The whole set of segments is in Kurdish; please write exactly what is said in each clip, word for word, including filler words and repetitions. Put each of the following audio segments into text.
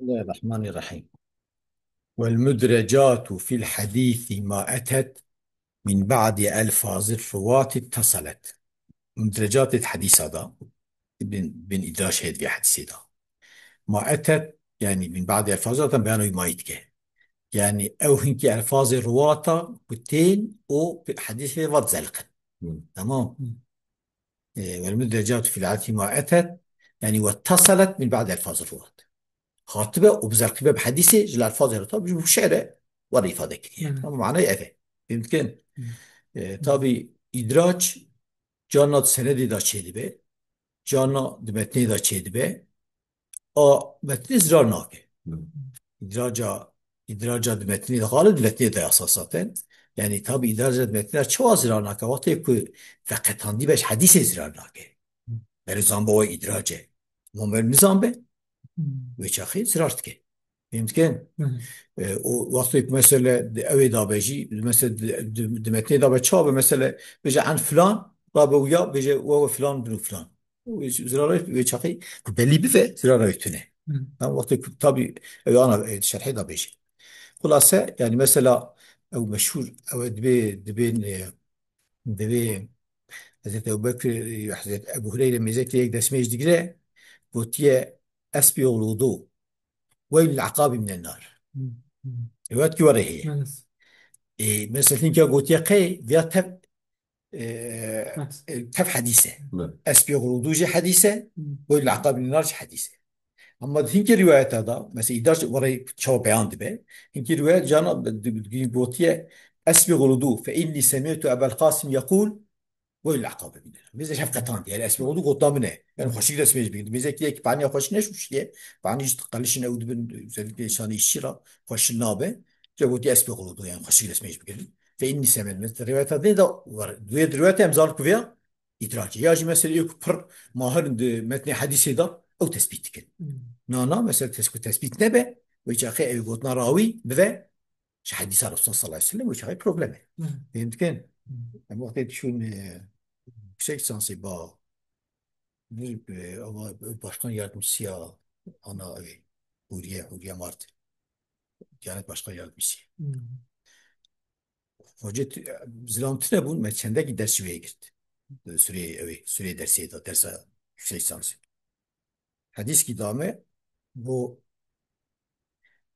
بسم الله الرحمن الرحيم. والمدرجات في الحديث ما أتت من بعد ألفاظ الرواة اتصلت. Mudrecatê di hedîsa de, bin, bin îdrac heye di vê hedîsê de. Ma etet, yani min ba'di elfaz zaten beyana wî mayî dike. Yani ew hinkî elfazê ruwata ku tên û hedîsê ve dizeliqin. Hı. Tamam. Hı. E, والمدرجات في الحديث ما أتت, yani واتصلت من بعد ألفاظ الرواة. Hatibe û bi zelqîbe bi hedîsê ji li elfazê re tabi ji şi're were îfade kiriye. Hı. Ama manayê ev e. Fehmtikin? Hı. E, tabi îdrac carna di senedê de çêdibe, carna di metnê de çêdibe. A metnê zirar nake. Hı. Îdraca, îdraca di metnê de, xalê di metnê de esas zaten. Yani tabi îdraca di metnê de çawa zirar nake? Wextê ku veqetandî be ji hedîsê zirar nake. Berê zanbe we îdrac e. Ama mer nizanbe, Hmm. wê çaxê zirar dike. Fehmtikin? Hmm. E, û wextê ku mesele di ew ê dabe jî, mesele di, di, di metnê dabe çawa be, mesele bêje an filan, rabe wiya, bêje we we filan bin û filan. Wê zirara wê çaxê ku belî bive, zirara wê tune. Hmm. Ha, wextê ku tabi ew ana, e, şerhê da bêje. Xulase, yani mesela ew meşhur, ew dibê, dibên, e, Divê Hezreti Ebu Bekir, Hezreti Ebu Hureyre mêzekê yek destmêj digire, gotiye, "Esbîgul wudu, weylul aqabi minen nar." Hı, hı. Riwayet ki were heye. Evet. E, mesela hinka gotiye qey, viya tev, e, Evet. e, tev hedîse. Evet. Esbîgul wudu jî hedîse, Hı. weylul aqabi minen nar jî hedîse. Ama di hinkî riwayeta da, mesela îdar were çawa beyan dibe. Hinkî riwayet cana di, di, di, gotiye, "Esbîgul wudu, fe inni semîtu Ebel Qasim yekûl, weylul aqabi minen." Mêze şefqetandî, yani esbîgul wudu gotina min e. Yani xweşik destmêj bikin. Mêze ki yek paniya xweşik neşûştiye. Pani ji qelişin ew dibin, özellikle insanê îşçî ra xweşik nabe. Ca gotiye esbîgul wudu, yani xweşik destmêj bikin. Fe inni semîtu. Mesela riwayeta dê da var. Duye riwayeta em zan ku viya îdracê. Ya jî mesela ê ku pir mahir in di metnê hedîsê de ew tespît dikin. Hmm. Na, na, mesela tes-, ku tespît nebe, wê çaxê ew gotina rawî bive, ji hedîsa Resulullah sallallahu aleyhi ve sellem, wê çaxê problem e. Hmm. Fehmtikin? Hmm. Em wextê diçûn, e, yüksek lisansê ba, bir, e, ama başkan yardımcısı ya ana, e, Huriye, Huriye Mart. Diyanet Başkan Yardımcısı. Hmm. Hoca t-, zilam tune bûn, me çendekî ders ji wê girt. Sûrê, ew ê, sûrê dersê de, dersa yüksek lisansê. Hedîskî dame, bu,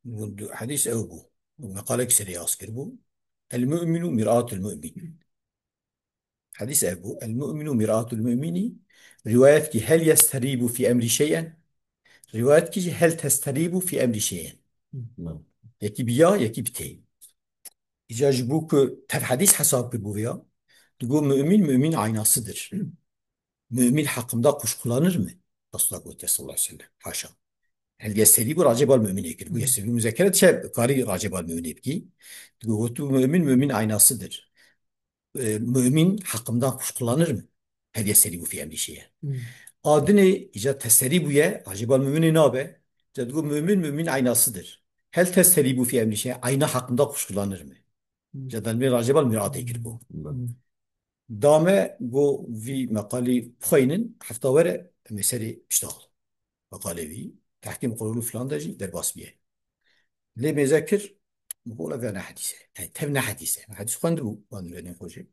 bu du-, hedîs ew bû. Meqalek serê yaz kir bû. El mu'minu mir'atul mu'min. Hedîs ev bû. El mu'minu mir'atul mu'mini. Riwayet ki hel yesteribu fi emri şey'en. Riwayet ki jî hel testaribu fi emri şey'en. Hı. Yekî bi ya, yekî bi tê. Îca ji bo ku tev hedîs hesab kiribû ya. Digo mu'min, mu'min aynasıdır. Mu'min hakkında kuşkulanır mı? Resulullah gotiye sallallahu aleyhi ve sellem. Haşa. Hel yesteribu racê bal mu'minê kir. Bu yesteribu muzekere dişe karî racê bal mu'minê bikî. Digo gotu mu'min, mu'min aynasıdır. E, mümin hakkımdan kuşkulanır mı? Hel yesteribu fi emri şey'en. Hmm. Adinê îca teseribu ye, acaba müminê nabe. Ca digo mümin, mümin aynasıdır. Hel teseribu fi emri şey'en, ayna hakkında kuşkulanır mı? Hmm. Ca dalmê acaba mir'atê kir bu. Hmm. Dame go vî meqalî xweynin hefta were em ê serê pişta xwe. Meqalê wî, Tehkîm Qurûlû filan de jî derbas bîye. Lê mêze kir, min got, "Wele vê ne hedîs e. Yani, tev ne hedîs e." Hedîs xwendibû, van nûrenên xwe jî.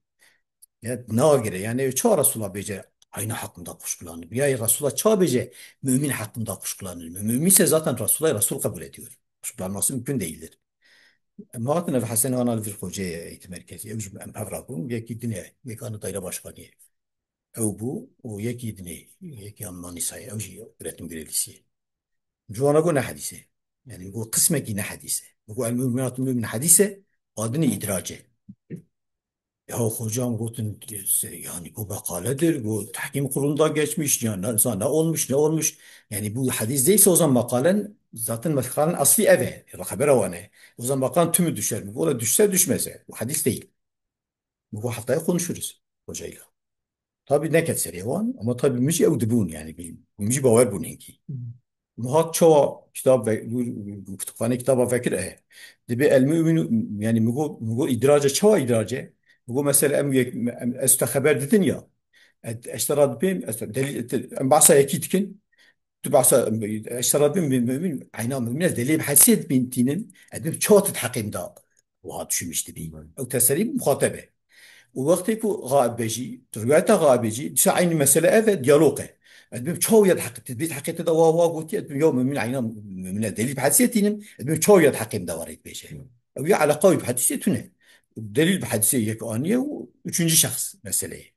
Ya nagire, yani çawa Resulullah bêje, "Ayna hakkında kuşkulanır." Ya Resulullah çawa bêje, "Mümin hakkında kuşkulanır." Mümin ise zaten Resulullah Resul kabul ediyor. Kuşkulanması mümkün değildir. Em hatin ev Hesen Ana li vir xoceyê eğitim merkezi. Ew jî em hev rabûn. Yekî din e, yek ana daire başkaniyê. Ew bû û yekî dinê, yekî an Manîsayê, ew jî öğretim görevlisi ye. Ji wana got ne hedîs e. Yani got qismekî ne hedîs e. Got el mu'minatu mu'min hedîs e, a dinê îdrac e. Ya hocam gotin, yani bu makaledir, bu tahkim kurulunda geçmiş, ya ne, ne olmuş, ne olmuş. Yani bu hadis değilse o zaman makalen zaten makalen asli ev e. Xebera wan e. O zaman makalen tümü düşer mi? Valla düşse düşmese. Bu hadis değil. Bu haftaya konuşuruz hocayla. Tabii neket serê wan, ama tabii min jî ew dibûn, yani bi-, min jî bawer bûn hinkî. Hı. Min hat çawa kitab ve-, kutubxanê kitaba vekir e. Dibê el mu'minu, yani min got, min got îdrac e, çawa îdrac e? Min got mesela em yek, em, ez te xeber didin ya. Ez, ez te ra dibêm, ez te delîl, em behsa yekî dikin. Tu behsa, eştera bin, bin, bin, bin, eyna mümine delîl bi hedisê dibîn tînin, ez dibim çawa tu di heqê min de wiha düşünmüş dibî. Hı. Ew teselî muxatebe. Û wextê ku xaib be jî, tu riwayeta xaibê jî, dîsa eynî mesele ev e, diyalog e. Ez dibim çawa ya di heqê, tu dibî di heqê te de wa, wa gotiye, ez dibim ya mümine eyna mümine delîl bi hedisê tînin, ez dibim çawa ya di heqê min de wa rê dibêje. Hı. Ew ya eleqa wî bi hedisê tune. Delîl bi hedisê yek aniye û üçüncü şahs meseleyê.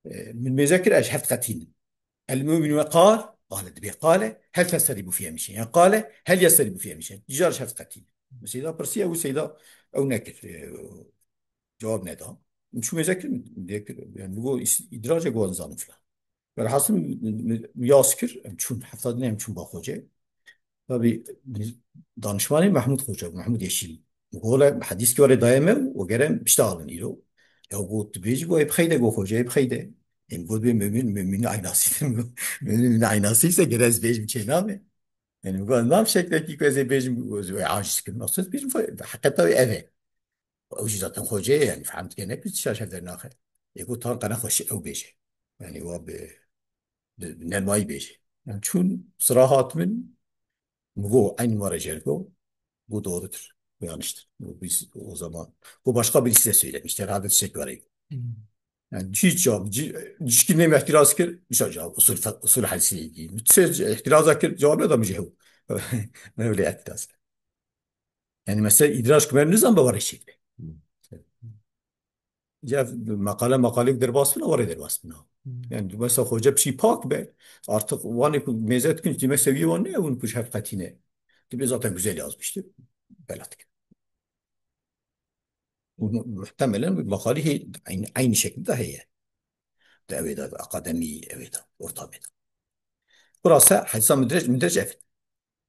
E, min mêze kir, ez heft qetînim. المؤمن من قال، قال dibê قال، هل تضطرب في أمر شيء؟ Yani قال، هل يضطرب في أمر شيء؟ Dicar ji hev qetî. Seyda pirsiye û Seyda ew nekir, e, cewab neda. Min çû mêze kir, min dê kir, yani, min got, is-, îdrace got, nizanim filan. Velhasil, min, min, min yas kir, em çûn, hefta din em çûn ba Xoce. Tabii, danişmanê Mehmûd Xoca, Mehmûd Yeşîlî. Gola hedîskî were daye me û gere em pişta alin îro. Ya got, tu bêjî, got, ê bixeyde, got, Xoca, ê bixeyde. Em got, bê mümîn, mümîn aynasî, mümîn aynasî ise gere ez bêjim çê name. Yani, got, nam şeklekî ku ez ê bêjim, ez ê aciz kim. Nasıl bêjim, heqeta ev e. Ew jî zaten Xoce ye, yani, fehm dike, ne ku şaş hev dernaxe. Ê got, tan qene xweşî ew bêje. Yani, wa bi, bi, bi nermayî bêje. Yani, çûn sira hat min, Min got, eynî ma re jê re got, got, doğrudur. Bu yanlıştır. Bu biz o zaman, bu başka birisi de söylemişti. Herhalde Çiçek var. Hmm. Yani hiç cevap, ci-, cişkin ne ihtiraz kir, bir şey cevap, usul fe-, usul hadisi ilgili. Söz ihtiraz kir, cevap ne da mücehu. Ne öyle ihtiraz. Yani mesela idraç kumer nizam be var şekli. Hmm. Ya makale, makale derbas bina, warê derbas bina. Hmm. Yani mesela hoca bir şey pak be, artık vanê ku mêze dikin, işte mesela wan ne, ew ku ji hev qetî ne. Dibe zaten güzel yazmıştı. Belat. Bunu muhtemelen bir makale he-, aynı, aynı şekilde heye. De ev ê de, akademi ev ê de, ortamê de. Xulasa, hedîsa Midrec, Midrec ev.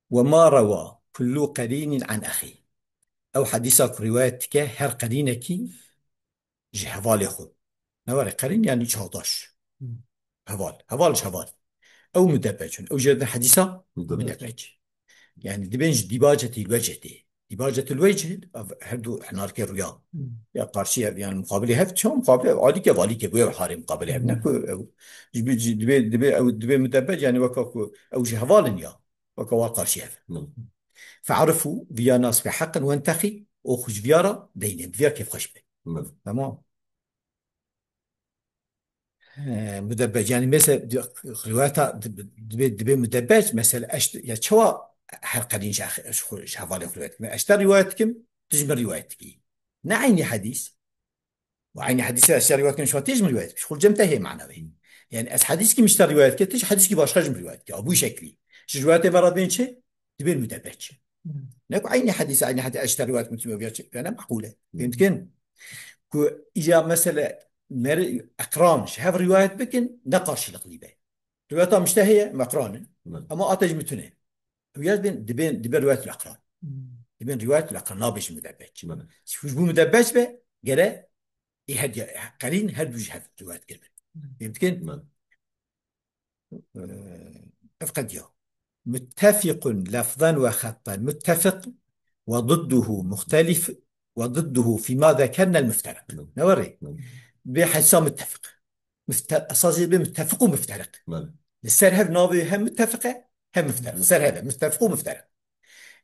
وما روى كل قرين عن أخيه. Ew hedîsa ku rîwayet dike her qerînekî ji hevalê xwe. Ne were qerîn yani çağdaş. Hmm. Heval. Heval ji heval. Ew mudebec in. Ew jê dibin hedîsa mudebec. Mudebec. Yani dibên ji dîbacetî wecetê. Dîbacetil wecih, ev her du hinarkê rûya. Hmm. Ya karşî hev, yani muqabilê hev, çawa muqabilê hev, alîke valîke, bu ev harê muqabilê hev. Ne ku ew, ji bi-, ji, dibê, dibê, ew, dibê mudebec, yani weka ku ew ji heval in ya. Weke wa karşî hev. Hmm. Fe'rifû, viya nas bi heqin wenteqî, û xwe ji viya re deynê, bi viya kêfxweş be. Hmm. Tamam. He, mudebec, yani mesela, rivayeta dib-, dibê, dibê mudebec, mesela, eşt-, ya çawa her qedîn ji ex-, ji xwe, ji hevalê xwe rivayet kim? Eşte rivayet kim, tu ji min rivayet dikî. Ne eynî hedîs. Û eynî hedîsê ez şer rivayet kim, şima tê ji min rivayet kim. Ji xwe cem te hê mana wê. Yani ez hedîs kim ji te rivayet kim, tu ji hedîskî başqa ji min rivayet kim. Abû şeklî. Ji rivayetê ve re dibên çi? Dibên mudebec. Hmm. Ne ku eynî hedîs, eynî hedîs, ez ji te rivayet kim, tu ji min rivayet kim. Yani meqûl e. Hmm. Fêm dikin? Ku îca mesele meri ekran ji hev rivayet bikin, ne karşılıklı be. Rivayeta min ji te heye, meqran e. Hmm. Ama ate ji min tune. Rivayet bin, dibên, dibên riwayetul ekran. Hmm. Dibên riwayetul ekran, nabêjin mudebec. Bele. Ji bo mudebec be, gere ê her ya, qerîn her du ji hev riwayet kiribin. Hmm. Fêm dikin? Bele. Ee, ev qediya. Muttefiqun lefzan ve xettan. Muttefiq ve dıdduhu muhtelif ve dıdduhu fîma zekernel mufterik. Bele. Ne were? Bele. Bê hedîsa muttefiq. Mufte-, esasî be muttefiq û mufterik. Bele. Li ser hev navê hem muttefiq e, hem mufterik. Hı. Ser hev e, muttefiq û mufterik.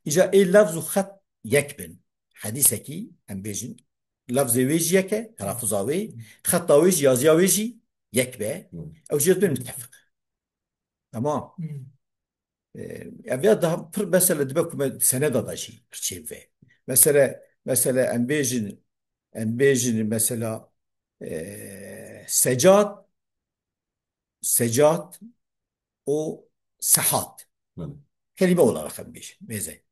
Îca ê lefz û xet yek bin. Hedîsekî, em bêjin, lefzê wê jî yek e, telaffuza wê, xeta wê jî, yaziya wê jî yek be. Hı. Ew jê dibin muttefiq. Tamam. Hı. E, ev ya daha pir mesele dibe ku me seneda da jî pir çêbibe. Mesele, mesele em bêjin, em bêjin mesela, e, secat, secat û sehat. Hı. Kelîme olarak em bêjin, mêze.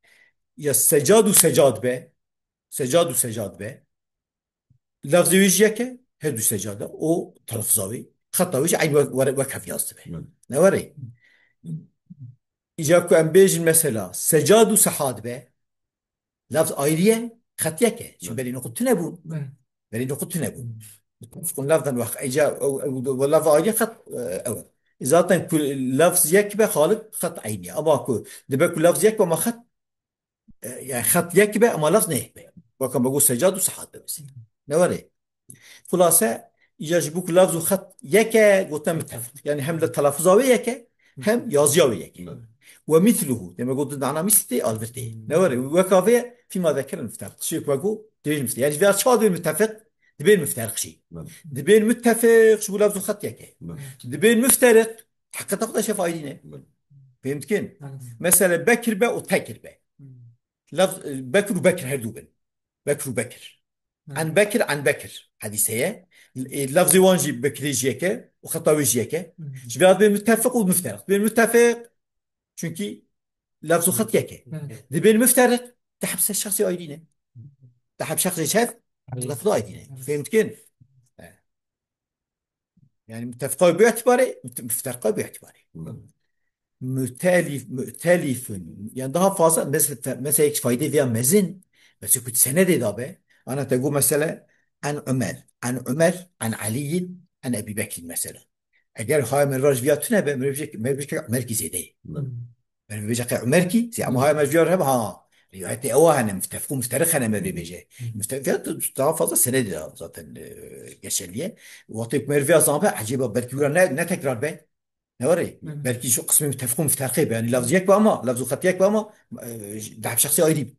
Ya secad û secad be, secad û secad be, lafzê wê jî yek e, her du secade, û telaffuza wê, xeta wê jî eynî wek, were-, wek hev yaz dibe. Hı. Ne were? Îca ku em bêjin mesela, secad û sehad be, lafz ayrî ye, xet yek e. Çünkü Hı. berî noqut tune bûn. Hı. Berî noqut tune bûn. Hı. Muttefiqun lafzan ve, îca, ew, ew, ew lafz ayrî ye, xet, e, ew. Zaten ku lafz yek be, xalib xet eynî ye. Ama ku dibe ku lafz yek be, ama xet e, yani xet yek be ama lafz ne yek be. Weke me got secad û sehat be mesela. Ne were? Xulase, îca ji bo ku lafz û xet yek e, gote muttefiq. Yani hem de telaffuza wê yek e, Hem yaziya wê yek. Belê. Ve mithluhu. Demek o di mana mîsl tê, alvir tê. Hmm. Ne were? Weka vê fîma zekeren mifterq. Tiştê ku wego dibên mifterq. Yani ji vê çawa dibên mitefiq, dibên mifterq jî. Belê. Dibên mitefiq ji bo lafz û xet yek e. Belê. Dibên mifteriq, heqeta xwe de şef ayrî ne. Belê. Fêm dikin? Belê. Mesela Bekir be û Tekir be. Hmm. Lafz, e, Bekir û Bekir her du bin. Bekir û Bekir. Hı. An Bekir, an Bekir hedîse ye. E, lafzê wan jî Bekirê jî yek e û xeta wê jî yek e. Hı. Ji vê re dibên mitefiq û mifteriq. Dibên mitefiq. Çünkü lafz û xet yek e. Hı. Dibên mifteriq, te heb se şexsê ayrî ne. Te heb şexsê şef, Evet. lafz ayrî ne. Evet. Fêm dikin? He. Yani müttefiqa bi itibarê, müte-, müfterqa bi itibarê. Hı. Mütelif, mütelifun. Yani daha fazla mesela, mesela yek fayde veya mezin. Mesela ku senedê da be. Ana te gu mesela en Ömer, en Ömer, en Aliyin, en Ebi Bekir mesela. Eger haya mervaj viya tune be, mervaj, mervaj Ömer ki zêde. Hı. Merv bêje qey Umer kî, zî ama haya merv yar hebe ha. Rivayetê ewa hene, müttefiq û müfteriq hene merv bêje. Müfte-, ya daha fazla senedê de zaten, e, geçerli ye. Wextê ku merv ya zanbe, ecêba belkî wira ne, ne tekrar be. Ne were? Belkî şu qismê müttefiq û müfterqê be. Yani lafz yek be ama, lafz û xet yek be ama, e, dehb şexsê ayrî.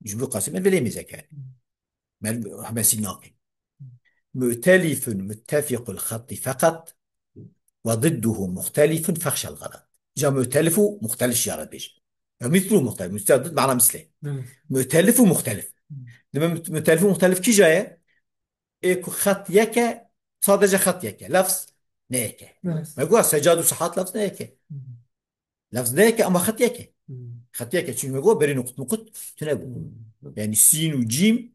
Ji bo qasî merv lê mêze ke. Mer-, hemesî nake. Mu'telifun muttefiqul xetti feqet ve didduhu muhtelifun fexşel xelet. Ja mu'telif û muhtelif jî ya re bêj. Ya mîsl û muhtelif. Mîsl ya did mana mîslê. Evet. Mu'telif û muhtelif. Dime mut-, mu'telif û muhtelif kîja ye? Ê ku xet yek e, sadece xet yek e. Lafz ne yek e. Evet. Me got secad û sehat lafz ne yek e. Lafz ne yek e ama xet yek e. Hmm. Xet yek e. Çünkü me got berî nuqut muqut tune bû. Hmm. Yani sîn û cîm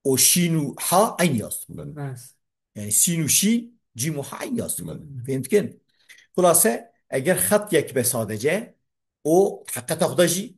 û şîn û ha eyn yaz. Belê. Evet. Yani sîn û şîn, cîm û ha eyn yaz. Belê. Fêm dikin? Xulase, eger xet yek be sadece, o heqeta xwe de jî,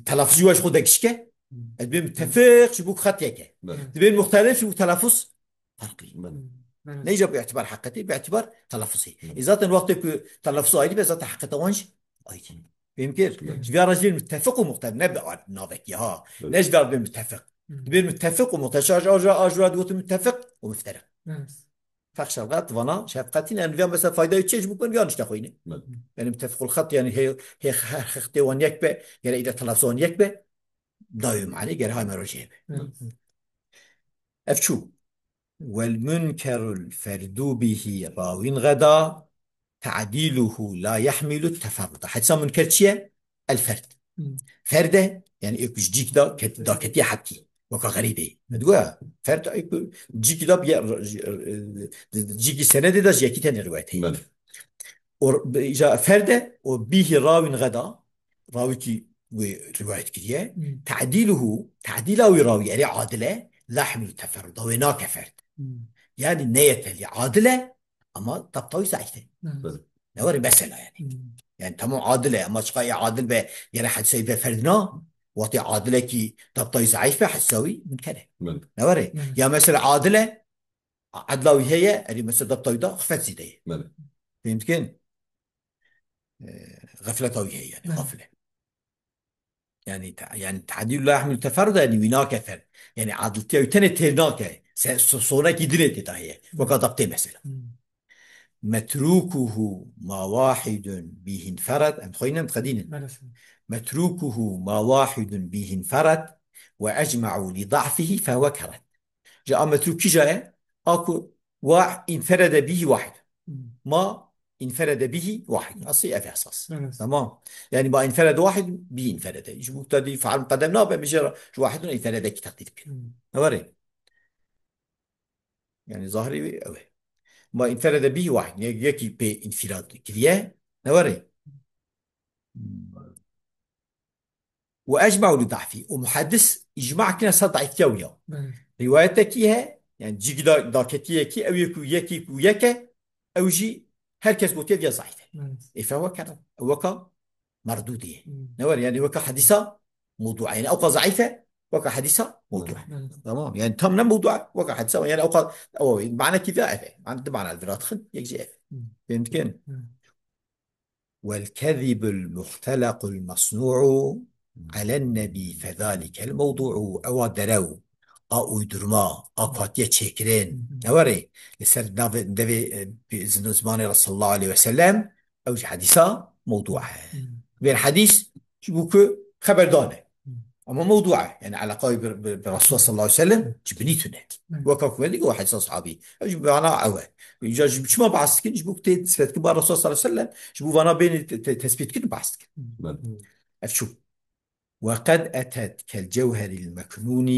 telafuzî wa ji xwe de gişk e. Hmm. Ez dibêm müttefiq ji bo xet yek e. Belê. Dibêm muxtelif ji bo telafuz farklı. Belê. Hmm. Belê. Neyce bi itibar heqetî, bi itibar telafuzî. Belê. E, zaten wextê ku telafuz ayrî be, zaten heqeta wan jî ayrî. Fêm kir? Belê. Ji vê re jî müttefiq û muxtelif ne bi navekî ha. Belê. Ne ji vê re dibê müttefiq. Hmm. Dibê müttefiq û muxtelif. Şaş aja, aja digotin müttefiq û müfteriq. Evet. Fexşel xelet vana şefqetî ne. Viya mesela fayda çi ji bo viya nişte xwîne. Belê. Yani müttefiqul xet yani hê, hê her xextê wan yek be, gere îde telafuz wan yek be. Dawî mane gere hay merojê be. Evet. Ev çû. Vel munkerul ferdu bihi rawin geda ta'diluhu la yahmilu teferruda. Hedîsa munker çi ye? El ferd. Hmm. Ferd e, yani ê ku ji cîk da ket-, da ketiye hepkî. Weka xerîbê. Me digoya, ferd ê ku cîkî da biye, cîkî senedê da ji yekî tenê rivayet heye. Belê. O, îja ferd e, o bîhî rawîn geda, rawîkî wê rivayet kiriye. Hmm. Ta'dîluhu, ta'dîla wî rawî erê adil e, la yahmilu teferruda, wê nake ferd. Hmm. Yani ne yeterli, adil e, ama dabta wî zeîf e. Evet. Belê. Ne were mesela yani. Hmm. Yani tamam adil e, ama çiqa ê adil be, gere hedîsa wî be ferd na, wextê adil e kî dabta wî zeîf be, hedîsa wî munker e. Belê. Ne were? Belê. Ya mesela adil e, edla wî heye, erê mesela dabta wî da xifet zîde ye. Belê. Fêm dikin? E, xefleta wî heye yani, Belê. xafil e. Yani, te-, yani, ta'dîl la yahmil teferruda, yani, wî nake ferd. Yani, adiltiya wî tenê têr nake. Se-, so-, sonekî dinê tê de heye. Weka dabtê mesela. Hmm. Metrukuhu ma wahidun bihi infered. Em xweynem dixedînin. Belê. Metrukuhu ma wahidun bihi infered ve ecma'u li da'fihi fehuve keret. Ji a metruk kîja ye? A ku wa inferede bihi wahid. Hmm. Ma inferede bihi wahid. Asî ev esas. Evet. Tamam. Yani ma inferede wahid, bihi inferede. Ji muktedî faal muqedem nabe, mijara ji wahidun inferede ki takdir bikin. Hmm. Ne var ya? Yani zahiri ev e. Ma inferede bihi wahid. Ne yekî pê infirad kiriye. Ne var ya? Ve ecma'u li da'fi. Û muhedis icma kine ser daîftiya wî ya. Belê. Riwayetekî he, yani cîkî da, daketiyekî, ew yek û yekî ku yek e, ew jî her kes gotiye viya zaîf e. Evet. Ê fe weke, weka merdûdî ye. Hmm. Ne were, yani weka hedîsa mewdû e. Yani ewqa zaîf e, weka hedîsa mewdû e. Evet. Tamam, yani tam ne mewdû e, weka hedîsa, yani ewqa, ew, manekî viya ev e. Mane, di mana li viratixin, yek jî ev. Hmm. Fêm dikin? Hmm. والكذب المختلق المصنوع على النبي فذلك الموضوع. Ewa derew, a uydurma, a ku hatiye çêkirin. Hı hı. Ne were? Li ser navê, devê, e, bi zin-, zimanê Resulullah aleyhi ve sellem, Ew jî hedîsa mewdû e. Hmm. Vêr hedîs ji bo ku xeberdan e. Hmm. Ama mewdû e. Yani eleqa wî bi, bi, bi Resulullah sallallahu aleyhi ve sellem ji binî tune. Hmm. Weka ku me dî, o hedîsa sahabî. Ew jî bi mana ew e. Îca ji çima behs dikin? Ji bo ku tê sifet ki ba Resulullah sallallahu aleyhi ve sellem, ji bo vana bênê te, te, tespît kirin behs dikin. Hmm. Belê. Ev çû. وقد أتت كالجوهر المكنون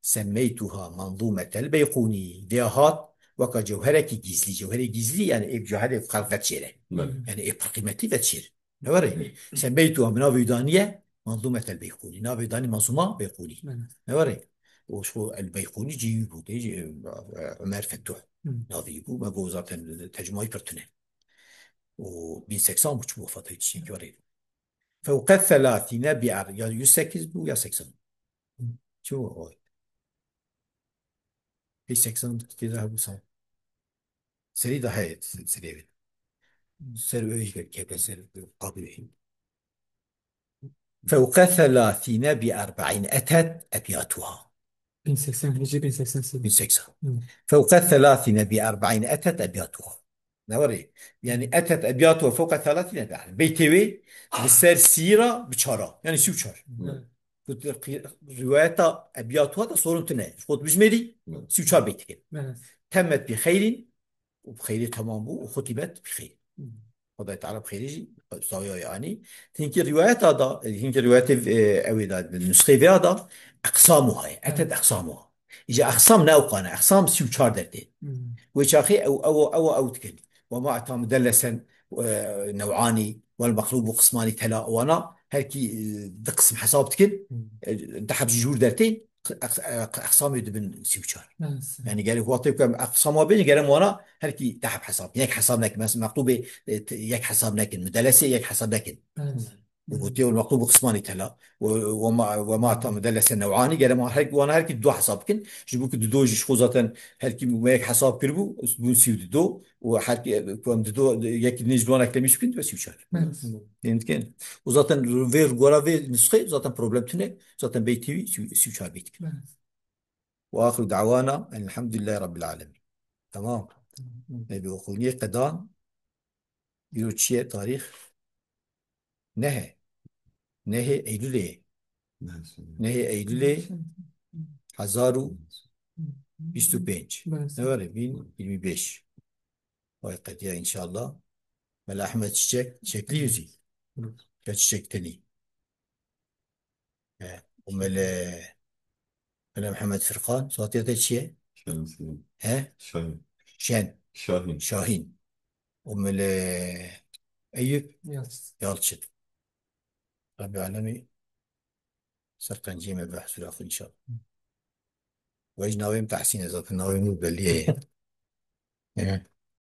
سميتها منظومة البيقوني. Vêya hat weka cewherekî gizlî. Cewherê gizlî yani ê cewherê xelq veçêre. Belê. Yani ê pir qîmetî veçêr. Ne were? Semeytuha, min navê wî daniye Manzûmet el Beyqûnî. Navê danî Manzûma Beyqûnî. Belê. Ne were? O şu el Beyqûnî cî wî bû. Dê jî, e, Ömer Fettuh. Hı. Navê wî bû. Me got zaten tercümayî pir tune. O bin seksan bû çi bû fatayî çi were? Fewqe thelathîne bi er-, ya yüz sekiz bû ya seksan. Çi bû o? Pê seksan tê de hebû san. Serî de heye, serê wê. Ser wê jî keve ser qabî wê. Fewqe thelathîne bi erba'in etet ebyatuha. Bin seksen, hicri bin seksen sê. Bin seksen. Hı. Fewqe thelathîne bi erba'in etet ebyatuha. Ne were? Yani etet ebyatuha fewqe thelathîne bi. Beytê wê li ser sîra bi çara. Yani sî û çar. Hı. Ku tu qi-, rivayeta ebyatuha da sorun tune. Xwe tu bijmêrî, Hı. sî û çar beyt dikin. Hı. Temmet bi xeyrin, û bi xeyrê temam bû, û xutîbet bi xeyr. Hı. Xwedayê Teala bi xeyrê jî sawiya wê anî. Hinkî rivayeta da, hinkî rivayetê, e, ew ê da, nusxê vêya da, eqsamuha ye. Etet Evet. eqsamuha. Îca exsam ne ewqan e. Exsam sî û çar dertê. Hmm. Wê çaxê ew, ew, ew, ew dikin. Ve ma ata mudellesen, e, new'anî, vel meqlûbu qismanî tela. Wana her kî, e, di qisim hesab dikin. Hmm. E, di heb jî jûr dertê, ex-, ex-, exsamê dibin sî û çar. Evet. Yani gerek wextê ku em exsama bêjin, gerek wana her kî di heb hesab. Yek hesab nekin. Mesela meqlûbê, e, te-, yek hesab nekin. Mudellesê yek hesab nekin. Evet. Û gotiye, "Wal meqlûbu qismanî tela." Û, û ma, û ma ta mudellese new'anî, gere ma her, wana her kî du hesab bikin. Ji bo ku dido jî ji xwe zaten her kî me yek hesab kiribû, bûn sî û dido. Û her kî, ku em dido, yekî nêj duan eklemîş bikin, dibe sî û çar. Evet. Tên dikin. Û zaten vê gora vê nusxê zaten problem tune. Zaten beytê wî sî û, sî û çar beyt. Evet. Ve axiru da'wana elhamdülillahi rabbil alemin. Tamam. Tamam. Nebî oxuniyê qedan. Îro çi ye tarîx? Nehê. Nehê Eylûlê. Nehê Eylûlê hezar û bîst û pênc. Ne were? Bin yirmi beş. Vay qediya inşallah. Mela Ahmet Çiçek, Çiçekli yüzü. Ya Çiçek tenî. He. O mele, mele Mehmet Furkan, zatiyete çi ye? Şen, Şen. He? Şahin. Şen. Şahin. Şahin. O mele Eyüp Yalçın. Yalçın. Rabbi Alemi ser qenciyê me behsûra xwe inşallah. Ve jî navê min Tehsîn e, zaten navê min belî ye. He.